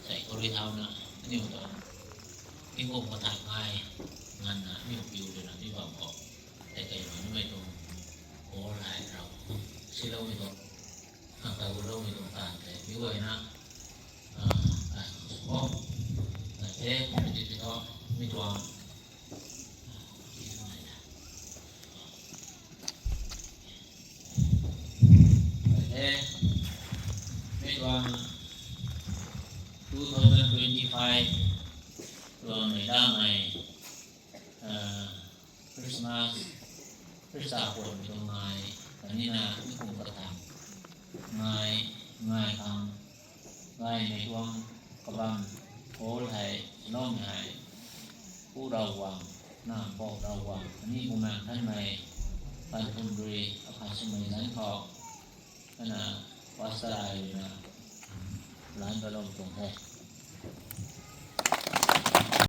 ໃສ່ກໍເລີຍເທົ່ານະ ນິວຕອນ ນິວກໍຖາກງ່າຍ ງານນະ ນິວປິວເລີຍນະ ມີບາງເກາະ ແຕ່ໄກໜ້ອຍ ໄມ່ຕ້ອງໂອ້ຫຼາຍເຮົາ ຊິເລົ່າໄມ່ຕ້ອງ ຫາກໄປບໍ່ເລົ່າໄມ່ຕ້ອງຕາມ ແຕ່ມີໄວ້ນະ ອາ ອາ ສະເພາະ ແຕ່ເທ ເທ ເທ ເທ ເທ ມີຕົວ Okay, ໃນຊ່ວງ two thousand twenty-five ຊ່ວງໃນດ້ານໃນ ເອີ Christmas ຄຣິສຕະສາກົນ ມີຕົວງ່າຍ ອັນນີ້ນະ ນິຄົມກະທຳ ງ່າຍ ງ່າຍຄຳ ໄວ້ໃນຊ່ວງກະບັງໂພໄທ ສະໜອງໃຫ້ຜູ້ເຮົາຫວັງ ນາມບອກເຮົາຫວັງ ອັນນີ້ຜູ້ນຳທ່ານໃໝ່ ທ່ານພົນຕຣີ ອາຄາດສະໄໝ ສັງເຄາະ ຄະນະວັດສະລາຍນະ ຫຼານປະໂລມຕົງແທ້.